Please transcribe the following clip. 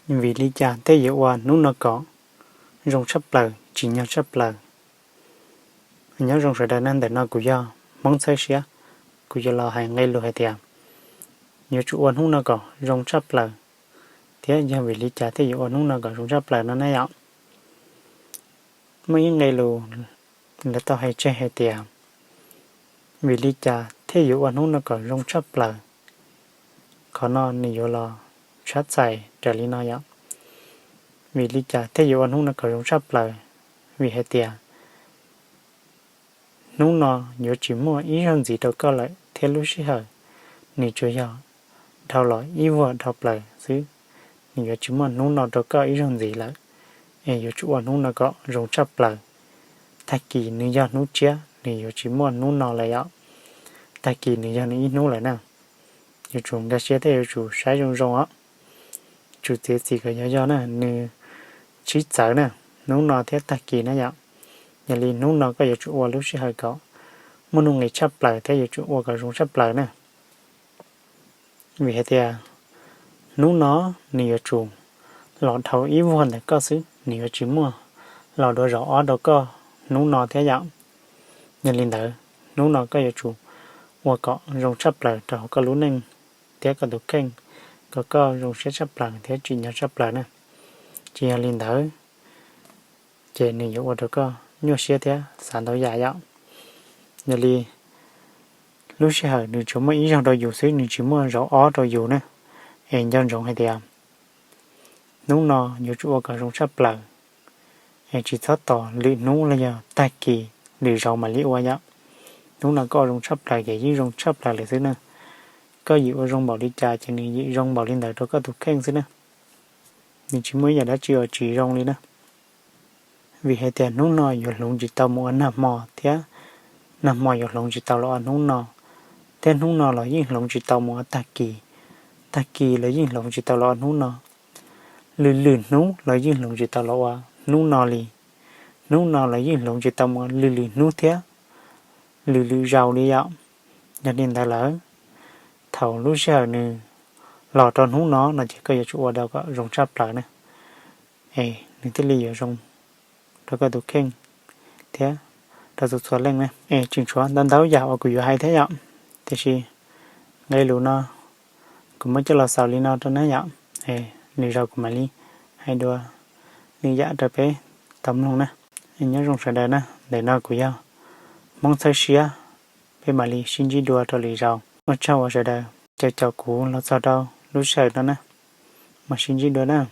Vim li cas thiaj yuav ua hnub no kom zoo tshaj plaws, tsim nyog tshaj plaws? Nyob zoo sawv daws na, ntawm no kuv yog Hmoob Txhawb Siab, kuv yuav los hais nqe lus hais tias yuav tsum ua hnub no kom zoo tshaj plaws, thiab yog vim li cas thiaj yuav ua hnub no kom zoo tshaj plaws no na yom. Muaj ib nqe lus lawv tau hais tseg hais tias, vim li cas thiaj yuav ua hnub no kom zoo tshaj plaws? Qhov no nws yuav los tshab txhais raws li no yom. Vim li cas thiaj yuav ua hnub no kom zoo tshaj plaws? Vim hais tias hnub no yuav tsis muaj ib zaug ntxiv rau koj lawm, thiab lub sij hawm nws tsuas yog dhau los ib vuag dhau plaws xwb. Nws yuav tsis muaj hnub no rau koj ib zaug ntxiv lawm, es yuav tsum ua hnub no kom zoo tshaj plaws. Tag kis nws yog hnub tshiab, nws yuav tsis muaj hnub no lawm yom. Tag kis nws yog nws ib hnub lawm na. Yuav tsum nkag siab thiab yuav tsum saib zoo zoo os. Tsum txiav txim kom yog yog na, nws sib txawv na, hnub no thiab tag kis na yom. Yog li hnub no koj yuav tsum ua lub sij hawm kom muaj nuj nqis tshaj plaws thiab yuav tsum ua kom zoo tshaj plaws na. Vim hais tias hnub no nws yuav tsum los dhau ib vuag ntawm koj xwb, nws yuav tsis muaj los dua zaum ob rau koj hnub no thiab yom. Yog li ntawd, hnub no koj yuav tsum ua kom zoo tshaj plaws rau hauv koj lub neej thiab koj tus kheej, kom koj zoo siab tshaj plaws thiab tsim nyog tshaj plaws na. Tsis yog li ntawd, ces nws yuav ua rau koj nyuaj siab thiab xav ntau yam yom. Yog li, lub sij hawm nws tsuas muaj ib zaug rau yus xwb, nws tsis muaj zaum ob rau yus na. Es nco ntsoov hais tias hnub no yuav tsum ua kom zoo tshaj plaws, es tsis txhob tos lwm hnub los yog tag kis lwm zaus mam li ua yom. Hnub no koj ua zoo tshaj plaws ces yeej zoo tshaj plaws lawm xwb na. Koj yim ua zoo npaum li cas ces nws yim zoo npaum li ntawd rau koj tus kheej xwb na. Nws tsis muaj ib yam dab tsi uas tsis zoo li na. Vim hais tias hnub no yuav hloov tsis tau mus ua nag hmo thiab nag hmo yuav hloov tsis tau los ua hnub no, thiab hnub no los yeej hloov tsis tau mus ua tag kis, tag kis los yeej hloov tsis tau los ua hnub no, lwm lwm hnub los yeej hloov tsis tau los ua hnub no li. Hnub no los yeej hloov tsis tau mus ua lwm lwm hnub thiab lwm lwm zaus li yom. Yog li ntawd lawm, thaum lub sij hawm nws los rau hnub no no ces koj yuav tsum ua kom zoo tshaj plaws na, es nws thiaj li yuav zoo rau koj tus kheej thiab rau txhua txhua leej na. Es tseem tshuav ntau ntau yam uas kuv yuav hais thiab yom, tiam sis nqe lus no kuv muab coj los xaus li no rau na yom. Es lwm zaus kuv mam li hais dua lwm yam rau peb tau mloog na. Nyob zoo sawv daws na, ntawm no kuv yog Hmoob Txhawb Siab, peb mam li sib ntsib dua rau lwm zaus. Ua tsaug uas sawv daws caum caum kuv los txog rau lub sij hawm no na, mam sib ntsib dua na.